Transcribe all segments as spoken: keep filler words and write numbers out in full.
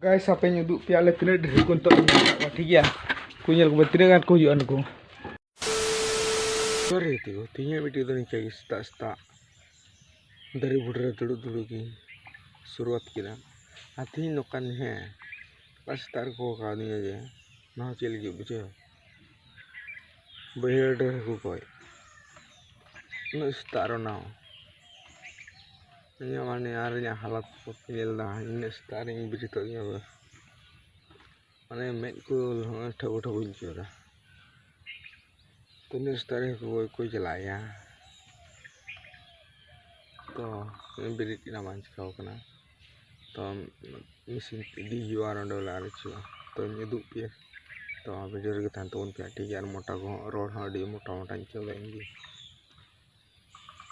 Guys, ᱦᱟᱯᱮᱧ ᱩᱫᱩᱜ ᱯᱮᱭᱟ ᱟᱞᱮ ᱛᱤᱱᱟᱹᱜ ᱰᱷᱮᱨ ᱠᱚ ᱱᱤᱛᱚᱜ ᱢᱮᱱᱟᱜ ᱠᱚᱣᱟ, ᱴᱷᱤᱠ ᱜᱮᱭᱟ? ᱠᱚ ᱧᱮᱞ ᱠᱚᱯᱮ ᱛᱤᱱᱟᱹᱜ ᱜᱟᱱ ᱠᱚ ᱦᱩᱭᱩᱜᱼᱟ ᱱᱩᱠᱩ᱾ ᱥᱚᱨᱤ ᱛᱮᱜᱳ, ᱛᱮᱦᱮᱧᱟᱜ ᱵᱷᱤᱰᱤᱭᱳ ᱫᱚ ᱱᱤᱝᱠᱟᱹ ᱜᱮ, ᱥᱮᱛᱟᱜ ᱥᱮᱛᱟᱜ ᱫᱟᱨᱮ ᱵᱩᱴᱟᱹ ᱨᱮ ᱫᱩᱲᱩᱵ ᱫᱩᱲᱩᱵ ᱜᱤᱧ ᱥᱩᱨᱩᱣᱟᱛ ᱠᱮᱫᱟ᱾ ᱟᱨ ᱛᱮᱦᱮᱧ ᱱᱚᱝᱠᱟᱱ, ᱦᱮᱸ, ᱥᱮᱛᱟᱜ ᱥᱮᱛᱟᱜ ᱨᱮᱠᱚ ᱦᱚᱦᱚ ᱠᱟᱣᱫᱤᱧᱟ ᱡᱮ, ᱱᱚᱣᱟ ᱪᱮᱫ ᱞᱟᱹᱜᱤᱫ ᱵᱩᱡᱷᱟᱹᱣ? ᱵᱟᱹᱭᱦᱟᱹᱲ ᱨᱮ ᱦᱟᱹᱠᱩ ᱜᱚᱡ᱾ ᱩᱱᱟᱹᱜ ᱥᱮᱛᱟᱜ ᱨᱮ ᱚᱱᱟ ᱦᱚᱸ᱾ ᱤᱧᱟᱹᱜ ᱢᱟᱱᱮ ᱟᱨ ᱤᱧᱟᱹᱜ ᱦᱟᱞᱚᱛ ᱠᱚ ᱯᱮ ᱧᱮᱞ ᱮᱫᱟ, ᱤᱱᱟᱹᱜ ᱥᱮᱛᱟᱜ ᱨᱮᱧ ᱵᱮᱨᱮᱫᱚᱜ ᱜᱮᱭᱟ ᱵᱚᱞᱮ᱾ ᱢᱟᱱᱮ ᱢᱮᱫ ᱠᱚ ᱴᱷᱟᱹᱵᱩ ᱴᱷᱟᱹᱵᱩᱧ ᱟᱹᱭᱠᱟᱹᱣ ᱮᱫᱟ᱾ ᱛᱤᱱᱟᱹᱜ ᱥᱮᱛᱟᱜ ᱨᱮ ᱦᱟᱹᱠᱩ ᱜᱚᱡ ᱠᱚ ᱪᱟᱞᱟᱜ ᱜᱮᱭᱟ᱾ ᱛᱚ ᱵᱮᱨᱮᱫ ᱮᱱᱟ, ᱵᱟᱝ ᱪᱤᱠᱟᱹᱣ ᱠᱟᱱᱟ᱾ ᱛᱚ ᱢᱮᱥᱤᱱ ᱤᱫᱤ ᱦᱩᱭᱩᱜᱼᱟ ᱟᱨ ᱚᱸᱰᱮ ᱵᱚᱞᱮ ᱟᱨᱮᱡ ᱦᱩᱭᱩᱜᱼᱟ᱾ ᱛᱚᱧ ᱩᱫᱩᱜ ᱯᱮᱭᱟ᱾ ᱛᱚ ᱵᱷᱤᱰᱤᱭᱳ ᱨᱮᱜᱮ ᱛᱟᱦᱮᱱ ᱛᱟᱵᱚᱱ ᱯᱮ, ᱴᱷᱤᱠ ᱜᱮᱭᱟ? ᱟᱨ ᱢᱚᱴᱟ ᱠᱚᱦᱚᱸ, ᱨᱚᱲ ᱦᱚᱸ ᱟᱹᱰᱤ ᱢᱚᱴᱟ ᱢᱚᱴᱟᱧ ᱟᱹᱭᱠᱟᱹᱣ ᱮᱫᱟ ᱤᱧ ᱜᱮ᱾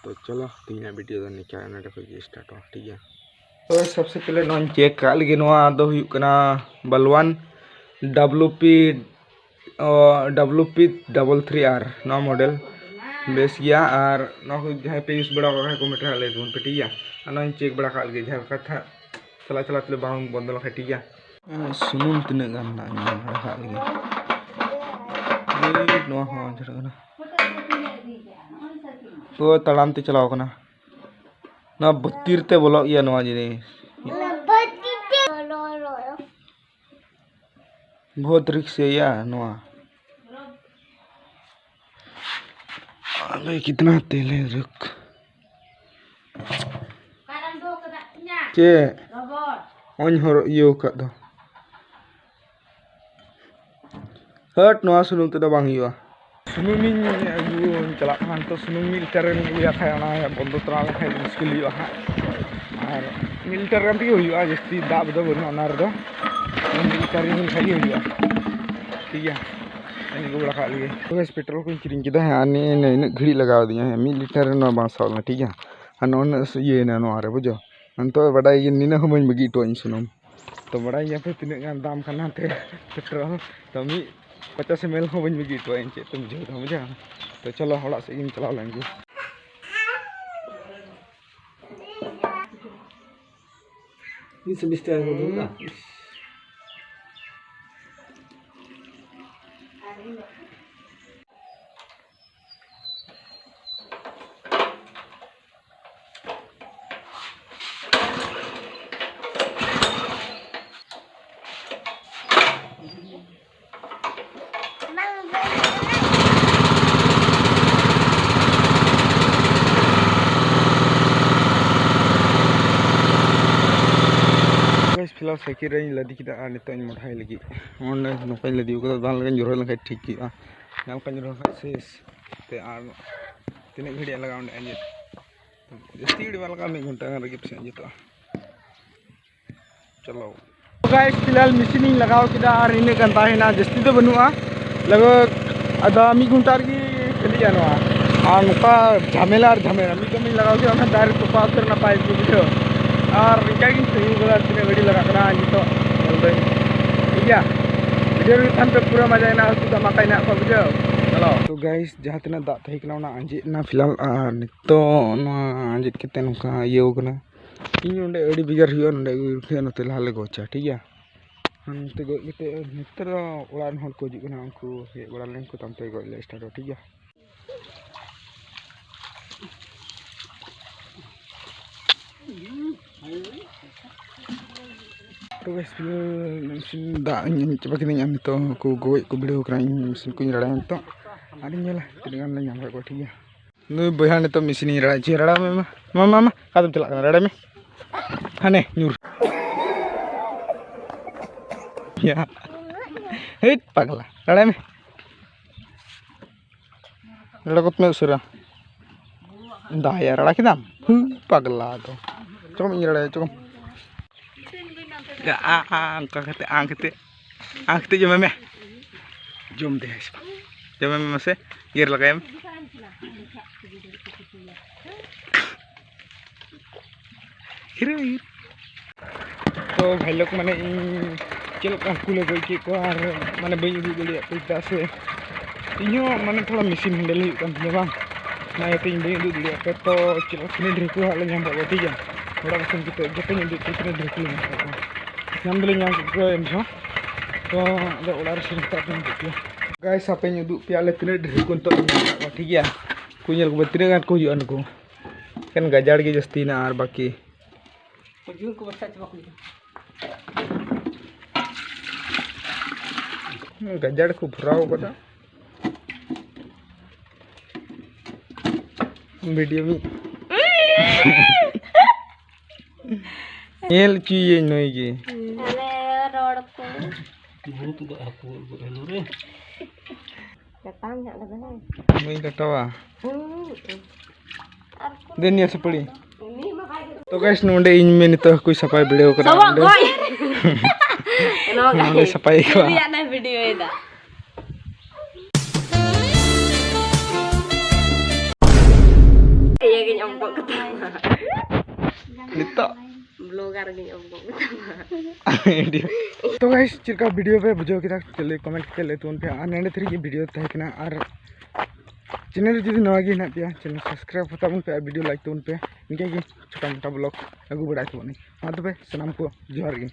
ᱛᱚ ᱪᱚᱞᱚ, ᱛᱮᱦᱮᱧᱟᱜ ᱵᱷᱤᱰᱤᱭᱳ ᱫᱚ ᱱᱤᱝᱠᱟ ᱱᱚᱰᱮ ᱠᱷᱚᱡ ᱜᱮ ᱥᱴᱟᱨᱴᱚᱜᱼᱟ, ᱴᱷᱤᱠ ᱜᱮᱭᱟ? ᱛᱚᱵᱮ ᱥᱚᱵᱥᱮ ᱯᱮᱦᱞᱮ ᱱᱚᱣᱟᱧ ᱪᱮᱠ ᱠᱟᱜ ᱞᱮᱜᱮ᱾ ᱱᱚᱣᱟ ᱫᱚ ᱦᱩᱭᱩᱜ ᱠᱟᱱᱟ ᱵᱟᱞᱣᱟᱱ ᱰᱟᱵᱞᱩ ᱯᱤ, ᱚ, ᱰᱟᱵᱞᱩ ᱯᱤ ᱰᱚᱵᱚᱞ ᱛᱷᱨᱤ ᱟᱨ ᱱᱚᱣᱟ ᱢᱚᱰᱮᱞ ᱵᱮᱥ ᱜᱮᱭᱟ᱾ ᱟᱨ ᱱᱚᱣᱟ ᱠᱚ ᱡᱟᱦᱟᱸᱭ ᱯᱮ ᱤᱭᱩᱡᱽ ᱵᱟᱲᱟ ᱟᱠᱟᱫ ᱠᱷᱟᱡ ᱠᱚᱢᱮᱱᱴ ᱨᱮ ᱞᱟᱹᱭ ᱛᱟᱵᱚᱱ ᱯᱮ, ᱴᱷᱤᱠ ᱜᱮᱭᱟ? ᱟᱨ ᱱᱚᱣᱟᱧ ᱪᱮᱠ ᱵᱟᱲᱟ ᱠᱟᱜ ᱞᱮᱜᱮ, ᱡᱟᱦᱟᱸ ᱠᱟᱛᱷᱟ ᱪᱟᱞᱟᱜ ᱪᱟᱞᱟᱜ ᱛᱮᱞᱮ ᱵᱟᱝ ᱵᱚᱱᱫᱚ ᱞᱮᱠᱷᱟᱡ, ᱴᱷᱤᱠ ᱜᱮᱭᱟ? ᱥᱩᱱᱩᱢ ᱛᱤᱱᱟᱹᱜ ᱜᱟᱱ ᱢᱮᱱᱟᱜᱼᱟ ᱧᱮᱞ ᱵᱟᱲᱟ ᱠᱟᱜ ᱞᱮᱜᱮ᱾ ᱮᱭ, ᱱᱚᱣᱟ ᱦᱚᱸ ᱡᱷᱟᱲ ᱠᱟᱱᱟ᱾ ᱛᱚ ᱛᱟᱲᱟᱢ ᱛᱮ ᱪᱟᱞᱟᱣ ᱠᱟᱱᱟ᱾ ᱱᱚᱣᱟ ᱵᱷᱤᱛᱤᱨ ᱛᱮ ᱵᱚᱞᱚᱜ ᱜᱮᱭᱟ ᱱᱚᱣᱟ ᱡᱤᱱᱤᱥ᱾ ᱵᱚᱦᱩᱛ ᱨᱤᱠᱥ ᱜᱮᱭᱟ ᱱᱚᱣᱟ᱾ ᱟᱵᱮ ᱠᱤᱛᱱᱟ ᱛᱮᱞ ᱦᱮ ᱨᱩᱠ᱾ ᱪᱮᱫ? ᱚᱧ ᱦᱚᱨᱚᱜ ᱤᱭᱟᱹ ᱟᱠᱟᱫ ᱫᱚ᱾ ᱦᱟᱹᱴ, ᱱᱚᱣᱟ ᱥᱩᱱᱩᱢ ᱛᱮᱫᱚ ᱵᱟᱝ ᱦᱩᱭᱩᱜᱼᱟ᱾ ᱥᱩᱱᱩᱢᱤᱧ ᱟᱹᱜᱩ ᱪᱟᱞᱟᱜ ᱠᱟᱱᱟ ᱱᱤᱛᱚᱜ᱾ ᱥᱩᱱᱩᱢ ᱢᱤᱫ ᱞᱤᱴᱟᱨ ᱨᱮᱢ ᱟᱹᱜᱩᱭᱟ ᱠᱷᱟᱡ, ᱚᱱᱟ ᱵᱚᱱᱫᱚ ᱛᱚᱨᱟ ᱞᱮᱠᱷᱟᱡ ᱢᱩᱥᱠᱤᱞ ᱦᱩᱭᱩᱜᱼᱟ ᱦᱟᱸᱜ᱾ ᱟᱨ ᱢᱤᱫ ᱞᱤᱴᱟᱨ ᱜᱟᱱ ᱛᱮᱜᱮ ᱦᱩᱭᱩᱜᱼᱟ, ᱡᱟᱹᱥᱛᱤ ᱫᱟᱜ ᱫᱚ ᱵᱟᱹᱱᱩᱜᱼᱟ ᱚᱱᱟ ᱨᱮᱫᱚ᱾ ᱢᱤᱫ ᱞᱤᱴᱟᱨ ᱨᱮ ᱞᱮᱠᱷᱟᱡ ᱜᱮ ᱦᱩᱭᱩᱜᱼᱟ᱾ ᱴᱷᱤᱠ ᱜᱮᱭᱟ, ᱟᱹᱜᱩ ᱵᱟᱲᱟ ᱠᱟᱜ ᱞᱮᱜᱮ᱾ ᱛᱚᱵᱮ ᱯᱮᱴᱨᱳᱞ ᱠᱚᱧ ᱠᱤᱨᱤᱧ ᱠᱮᱫᱟ ᱦᱮᱸ, ᱟᱨ ᱱᱤᱭᱟᱹ ᱤᱱᱟᱹᱜ ᱜᱷᱟᱹᱲᱤᱡ ᱞᱟᱜᱟᱣ ᱫᱤᱧᱟ ᱦᱮᱸ, ᱢᱤᱫ ᱞᱤᱴᱟᱨ ᱨᱮ ᱱᱚᱣᱟ ᱵᱟᱝ ᱥᱟᱵ ᱞᱮᱱᱟ, ᱴᱷᱤᱠ ᱜᱮᱭᱟ᱾ ᱟᱨ ᱱᱚᱜᱼᱚ ᱱᱩᱱᱟᱹᱜ ᱤᱭᱟᱹᱭᱮᱱᱟ ᱱᱚᱣᱟ ᱨᱮ, ᱵᱩᱡᱷᱟᱹᱣ᱾ ᱱᱤᱛᱚᱜ ᱵᱟᱰᱟᱭ ᱜᱮ, ᱱᱤᱱᱟᱹᱜ ᱦᱚᱸ ᱵᱟᱹᱧ ᱵᱟᱹᱜᱤ ᱦᱚᱴᱚᱣᱟᱜ ᱤᱧ ᱥᱩᱱᱩᱢ᱾ ᱛᱚ ᱵᱟᱲᱟᱭ ᱜᱮᱭᱟ ᱯᱮ ᱛᱤᱱᱟᱹᱜ ᱜᱟᱱ ᱫᱟᱢ ᱠᱟᱱᱟ ᱮᱱᱛᱮ ᱯᱮᱴᱨᱳᱞ᱾ ᱛᱚ ᱢᱤᱫ ᱯᱚᱪᱟᱥ ᱮᱢ ᱮᱞ ᱦᱚᱸ ᱵᱟᱹᱧ ᱵᱟᱹᱜᱤ ᱦᱚᱴᱚᱣᱟᱜᱼᱟ ᱤᱧ, ᱪᱮᱫ ᱛᱮᱢ ᱵᱩᱡᱷᱟᱹᱣ ᱫᱟ, ᱵᱩᱡᱷᱟᱹᱣ? ᱛᱚ ᱪᱚᱞᱚ ᱚᱲᱟᱜ ᱥᱮᱫ ᱜᱤᱧ ᱪᱟᱞᱟᱣ ᱞᱮᱱ ᱜᱮ᱾ ᱢᱤᱫᱥᱚ ᱵᱤᱥ ᱴᱟᱠᱟ ᱠᱚ ᱫᱩᱞ ᱫᱟ᱾ ᱥᱟᱭᱠᱮᱞ ᱨᱮᱧ ᱞᱟᱫᱮ ᱠᱮᱫᱟ ᱟᱨ ᱱᱤᱛᱚᱜ ᱤᱧ ᱢᱚᱰᱷᱟᱭ ᱞᱟᱹᱜᱤᱫ᱾ ᱚᱸᱰᱮ ᱱᱚᱝᱠᱟᱧ ᱞᱟᱫᱮ ᱠᱟᱫᱟ, ᱵᱟᱝ ᱞᱮᱠᱟᱧ ᱡᱚᱨᱚ ᱞᱮᱱᱠᱷᱟᱱ ᱴᱷᱤᱠ ᱦᱩᱭᱩᱜᱼᱟ᱾ ᱡᱟᱦᱟᱸ ᱞᱮᱠᱟᱧ ᱡᱚᱨᱚ ᱞᱮᱱᱠᱷᱟᱱ ᱥᱮᱥ ᱛᱮ ᱟᱨ ᱛᱤᱱᱟᱹᱜ ᱜᱷᱟᱹᱲᱤᱡ ᱞᱟᱜᱟᱜᱼᱟ ᱚᱸᱰᱮ ᱟᱸᱡᱮᱫ? ᱡᱟᱹᱥᱛᱤ ᱜᱷᱟᱹᱲᱤᱡ ᱵᱟᱝ ᱞᱟᱜᱟᱜᱼᱟ, ᱢᱤᱫ ᱜᱷᱚᱱᱴᱟ ᱜᱟᱱ ᱨᱮᱜᱮ ᱯᱟᱥᱮᱡ ᱟᱸᱡᱮᱫᱚᱜᱼᱟ᱾ ᱪᱚᱞᱚ᱾ ᱜᱟᱭᱥ, ᱯᱷᱤᱞᱦᱟᱞ ᱢᱮᱥᱤᱱ ᱤᱧ ᱞᱟᱜᱟᱣ ᱠᱮᱫᱟ ᱟᱨ ᱤᱱᱟᱹᱜ ᱜᱟᱱ ᱛᱟᱦᱮᱸᱭᱮᱱᱟ, ᱡᱟᱹᱥᱛᱤ ᱫᱚ ᱵᱟᱹᱱᱩᱜᱼᱟ᱾ ᱞᱟᱜᱽ ᱵᱷᱟᱜᱽ ᱟᱫᱷᱟ ᱢᱤᱫ ᱜᱷᱚᱱᱴᱟ ᱨᱮᱜᱮ ᱠᱷᱟᱹᱞᱤᱜᱼᱟ ᱱᱚᱣᱟ᱾ ᱟᱨ ᱱᱚᱝᱠᱟ ᱡᱷᱟᱢᱮᱞᱟ ᱟᱨ ᱡᱷᱟᱢᱮᱞᱟ, ᱢᱤᱫ ᱫᱚᱢ ᱤᱧ ᱞᱟᱜᱟᱣ ᱠᱮᱫᱟ, ᱚᱱᱟ ᱫᱟᱨᱮ ᱛᱚᱯᱟ ᱩᱛᱟᱹᱨ ᱱᱟᱯᱟᱭ ᱜᱮ ᱵᱩᱡᱷᱟᱹᱣ᱾ ᱟᱨ ᱤᱱᱠᱟ ᱜᱤᱧ ᱛᱟᱺᱜᱤ ᱠᱟᱫᱟ, ᱛᱤᱱᱟᱹᱜ ᱜᱷᱟᱹᱲᱤᱡ ᱞᱟᱜᱟᱜ ᱠᱟᱱᱟ ᱱᱤᱛᱚᱜ ᱧᱮᱞ ᱫᱟᱹᱧ᱾ ᱴᱷᱤᱠ ᱜᱮᱭᱟ, ᱵᱷᱤᱰᱤᱭᱳ ᱨᱮ ᱛᱟᱦᱮᱱ ᱯᱮ, ᱯᱩᱨᱟᱹ ᱢᱟᱡᱟ ᱦᱮᱱᱟᱜᱼᱟ, ᱦᱟᱹᱠᱩ ᱫᱟᱜ ᱢᱟᱛᱟ ᱦᱮᱱᱟᱜ ᱠᱚᱣᱟ ᱵᱩᱡᱷᱟᱹᱣ᱾ ᱪᱚᱞᱚ᱾ ᱛᱚ ᱜᱟᱭᱥ, ᱡᱟᱦᱟᱸ ᱛᱤᱱᱟᱹᱜ ᱫᱟᱜ ᱛᱟᱦᱮᱸ ᱠᱟᱱᱟ ᱚᱱᱟ ᱟᱸᱡᱮᱫ ᱮᱱᱟ ᱯᱷᱤᱞᱦᱟᱞ, ᱟᱨ ᱱᱤᱛᱚᱜ ᱱᱚᱣᱟ ᱟᱸᱡᱮᱫ ᱠᱟᱛᱮ ᱱᱚᱝᱠᱟ ᱤᱭᱟᱹᱣ ᱠᱟᱱᱟ᱾ ᱤᱧ ᱚᱸᱰᱮ ᱟᱹᱰᱤ ᱵᱮᱡᱟᱨ ᱦᱩᱭᱩᱜᱼᱟ, ᱱᱚᱸᱰᱮ ᱟᱹᱜᱩ ᱠᱟᱛᱮ ᱱᱚᱛᱮ ᱞᱟᱦᱟ ᱞᱮ ᱜᱚᱪᱟ, ᱴᱷᱤᱠ ᱜᱮᱭᱟ᱾ ᱟᱨ ᱱᱚᱛᱮ ᱜᱚᱡ ᱠᱟᱛᱮ ᱱᱮᱛᱟᱨ ᱫᱚ ᱚᱲᱟᱜ ᱨᱮᱱ ᱦᱚᱲ ᱠᱚ ᱦᱤᱡᱩᱜ ᱠᱟᱱᱟ, ᱩᱱᱠᱩ ᱦᱮᱡ ᱵᱟᱲᱟ ᱞᱮᱱ ᱠᱚ ᱛᱟᱭᱚᱢ ᱛᱮ ᱜᱚᱡ ᱞᱮ ᱥᱴᱟᱨᱴᱟ, ᱴᱷᱤᱠ ᱜᱮᱭᱟ᱾ ᱛᱚᱵᱮ ᱢᱮᱥᱤᱱ ᱫᱟᱜ ᱤᱧ ᱮᱢ ᱪᱟᱵᱟ ᱠᱤᱫᱟᱹᱧ ᱟᱨ ᱱᱤᱛᱚᱜ ᱩᱱᱠᱩ ᱜᱚᱡ ᱠᱚ ᱵᱷᱤᱲᱟᱹᱣ ᱠᱟᱱᱟ᱾ ᱤᱧ ᱢᱮᱥᱤᱱ ᱠᱚᱧ ᱨᱟᱲᱟᱭᱟ ᱱᱤᱛᱚᱜ, ᱟᱨᱤᱧ ᱧᱮᱞᱟ ᱛᱤᱱᱟᱹᱜ ᱜᱟᱱ ᱞᱮ ᱧᱟᱢ ᱠᱟᱜ ᱠᱚᱣᱟ, ᱴᱷᱤᱠ ᱜᱮᱭᱟ᱾ ᱱᱩᱭ ᱵᱚᱭᱦᱟ ᱱᱤᱛᱚᱜ ᱢᱮᱥᱤᱱ ᱤᱧ ᱨᱟᱲᱟᱭ ᱦᱚᱪᱚᱭᱟ, ᱨᱟᱲᱟ ᱢᱮ ᱢᱟ᱾ ᱢᱟ, ᱢᱟ, ᱢᱟ, ᱚᱠᱟ ᱛᱮᱢ ᱪᱟᱞᱟᱜ ᱠᱟᱱᱟ? ᱨᱟᱲᱟᱭ ᱢᱮ᱾ ᱦᱟᱱᱮ, ᱧᱩᱨ᱾ ᱭᱟ᱾ ᱦᱟᱹᱴ, ᱯᱟᱜᱽᱞᱟ, ᱨᱟᱲᱟᱭ ᱢᱮ᱾ ᱨᱟᱲᱟ ᱠᱚᱛ ᱢᱮ ᱩᱥᱟᱹᱨᱟ᱾ ᱫᱟᱭᱟ, ᱨᱟᱲᱟ ᱠᱮᱫᱟᱢ? ᱦᱩ, ᱯᱟᱜᱽᱞᱟ ᱫᱚ᱾ ᱪᱚᱠᱚᱢ ᱤᱧ ᱨᱟᱲᱟᱭᱟ, ᱪᱚᱠᱚᱢ᱾ ᱟ, ᱟ, ᱟ, ᱚᱱᱠᱟ ᱠᱟᱛᱮ, ᱟ ᱠᱟᱛᱮ, ᱟ ᱠᱟᱛᱮ ᱡᱚᱢᱮ ᱢᱮ᱾ ᱡᱚᱢ ᱫᱮ ᱦᱟᱸᱜ ᱥᱮ ᱵᱟᱝ? ᱡᱚᱢᱮ ᱢᱮ ᱢᱟᱥᱮ, ᱜᱮᱨ ᱞᱟᱜᱟᱭᱮᱢ᱾ Hero, hero. ᱛᱚ ᱵᱷᱟᱭ ᱞᱳᱠ, ᱢᱟᱱᱮ ᱤᱧ ᱪᱮᱫ ᱞᱮᱠᱟ ᱦᱟᱹᱠᱩ ᱞᱮ ᱜᱚᱡ ᱠᱮᱫ ᱠᱚᱣᱟ ᱟᱨ ᱢᱟᱱᱮ ᱵᱟᱹᱧ ᱩᱫᱩᱜ ᱫᱟᱲᱮᱭᱟᱜ ᱠᱚᱣᱟ, ᱪᱮᱫᱟᱜ ᱥᱮ ᱤᱧ ᱦᱚᱸ ᱢᱟᱱᱮ ᱛᱷᱚᱲᱟ ᱢᱮᱥᱤᱱ ᱦᱮᱱᱰᱮᱞ ᱦᱩᱭᱩᱜ ᱠᱟᱱ ᱛᱤᱧᱟᱹ ᱵᱟᱝ, ᱚᱱᱟ ᱤᱭᱟᱹᱛᱮ ᱤᱧ ᱵᱟᱹᱧ ᱩᱫᱩᱜ ᱫᱟᱲᱮᱭᱟᱜ ᱠᱚᱣᱟ᱾ ᱛᱚ ᱪᱮᱫ ᱞᱮᱠᱟ ᱛᱤᱱᱟᱹᱜ ᱰᱷᱮᱨ ᱠᱚ ᱦᱟᱸᱜ ᱞᱮ ᱧᱟᱢ ᱠᱟᱜ ᱠᱚᱣᱟ, ᱴᱷᱤᱠ ᱜᱮᱭᱟ, ᱚᱲᱟᱜ ᱨᱮ ᱥᱮᱱ ᱠᱟᱛᱮ ᱡᱚᱛᱚᱧ ᱩᱫᱩᱜ ᱠᱚᱣᱟ ᱛᱤᱱᱟᱹᱜ ᱰᱷᱮᱨ ᱠᱚ ᱞᱮ ᱧᱟᱢ ᱠᱟᱜ ᱠᱚᱣᱟ᱾ ᱧᱟᱢ ᱫᱚᱞᱮ ᱧᱟᱢ ᱠᱮᱫ ᱠᱚᱣᱟ ᱮᱱ ᱨᱮᱦᱚᱸ, ᱛᱚ ᱟᱫᱚ ᱚᱲᱟᱜ ᱨᱮ ᱥᱮᱱ ᱠᱟᱛᱮ ᱟᱯᱮᱧ ᱩᱫᱩᱜ ᱯᱮᱭᱟ᱾ ᱜᱟᱭᱥ, ᱦᱟᱯᱮᱧ ᱩᱫᱩᱜ ᱯᱮᱭᱟ ᱟᱞᱮ ᱛᱤᱱᱟᱹᱜ ᱰᱷᱮᱨ ᱠᱚ ᱱᱤᱛᱚᱜ ᱞᱮ ᱧᱟᱢ ᱠᱟᱜ ᱠᱚᱣᱟ, ᱴᱷᱤᱠ ᱜᱮᱭᱟ᱾ ᱠᱚ ᱧᱮᱞ ᱠᱚᱯᱮ ᱛᱤᱱᱟᱹᱜ ᱜᱟᱱ ᱠᱚ ᱦᱩᱭᱩᱜᱼᱟ ᱱᱩᱠᱩ, ᱮᱠᱮᱱ ᱜᱟᱡᱟᱲ ᱜᱮ ᱡᱟᱹᱥᱛᱤ ᱦᱮᱱᱟᱜᱼᱟ ᱟᱨ ᱵᱟᱹᱠᱤ ᱡᱩᱱ ᱠᱚ ᱵᱟᱨᱥᱟ ᱪᱟᱵᱟ ᱦᱩᱭ ᱮᱱᱟ᱾ ᱜᱟᱡᱟᱲ ᱠᱚ ᱵᱷᱚᱨᱟᱣ ᱠᱟᱫᱟ᱾ ᱵᱷᱤᱰᱤᱭᱳ ᱢᱤᱫ ᱧᱮᱞ ᱦᱚᱪᱚᱭᱟᱹᱧ ᱱᱩᱭ ᱜᱮ᱾ ᱵᱷᱩᱛ ᱫᱚ ᱦᱟᱹᱠᱩ ᱜᱚᱡ ᱦᱟᱹᱞᱩ ᱨᱮ᱾ ᱜᱟᱛᱟᱢ ᱦᱟᱸᱜ ᱞᱮ ᱵᱮᱱᱟᱣ᱾ ᱵᱟᱹᱧ ᱠᱟᱴᱟᱣᱟ᱾ ᱦᱩᱸ᱾ ᱟᱨ ᱠᱚ ᱫᱮᱱ ᱱᱤᱭᱟᱹ ᱥᱩᱯᱟᱹᱲᱤ᱾ ᱩᱱᱤ ᱢᱟ ᱵᱟᱭ ᱜᱟᱛᱟᱜ᱾ ᱛᱚ guys, ᱱᱚᱰᱮ ᱤᱧ ᱢᱮ ᱱᱤᱛᱚᱜ ᱦᱟᱹᱠᱩᱭ ᱥᱟᱯᱷᱟᱭ ᱵᱷᱤᱲᱟᱹᱣ ᱠᱟᱱᱟ ᱥᱚᱵᱚᱜ ᱱᱚᱰᱮ᱾ ᱜᱚᱡ᱾ ᱱᱚᱣᱟ ᱱᱚᱰᱮ ᱜᱟᱭ᱾ ᱥᱟᱯᱷᱟᱭ ᱠᱚᱣᱟ᱾ ᱩᱱᱤᱭᱟᱜ ᱱᱟᱭ ᱵᱷᱤᱰᱤᱭᱳᱭᱮᱫᱟ᱾ ᱤᱭᱟᱹ ᱜᱤᱧ ᱚᱢ ᱜᱚᱫ ᱠᱟᱛᱟᱢᱟ᱾ ᱱᱤᱛᱚᱜ᱾ ᱵᱞᱚᱜᱟᱨ ᱜᱤᱧ ᱚᱢ ᱜᱚᱫ ᱠᱟᱛᱟᱢᱟ᱾ ᱵᱷᱤᱰᱤᱭᱳ᱾ ᱛᱚ guys, ᱪᱮᱫ ᱞᱮᱠᱟ ᱵᱷᱤᱰᱤᱭᱳ ᱯᱮ ᱵᱩᱡᱷᱟᱹᱣ ᱠᱮᱫᱟ? ᱪᱮᱫ ᱞᱟᱹᱭ comment ᱠᱟᱛᱮ ᱞᱟᱹᱭ ᱛᱟᱵᱚᱱ ᱯᱮ᱾ ᱟᱨ ᱱᱚᱰᱮ ᱫᱷᱟᱹᱨᱤᱡ ᱜᱮ ᱵᱷᱤᱰᱤᱭᱳ ᱛᱟᱦᱮᱸ ᱠᱟᱱᱟ᱾ ᱟᱨ ᱪᱮᱱᱮᱞ ᱨᱮ ᱡᱩᱫᱤ ᱱᱟᱣᱟ ᱜᱮ ᱦᱮᱱᱟᱜ ᱯᱮᱭᱟ, ᱪᱮᱱᱮᱞ subscribe ᱛᱟᱵᱚᱱ ᱯᱮ ᱟᱨ ᱵᱷᱤᱰᱤᱭᱳ like ᱛᱟᱵᱚᱱ ᱯᱮ᱾ ᱱᱤᱝᱠᱟᱹ ᱜᱮ ᱪᱷᱳᱴᱟ ᱢᱳᱴᱟ vlog ᱟᱹᱜᱩ ᱵᱟᱲᱟᱭ ᱛᱟᱵᱚᱱᱟᱹᱧ᱾ ᱢᱟ ᱛᱚᱵᱮ ᱥᱟᱱᱟᱢ ᱠᱚ ᱡᱚᱦᱟᱨ ᱜᱮ᱾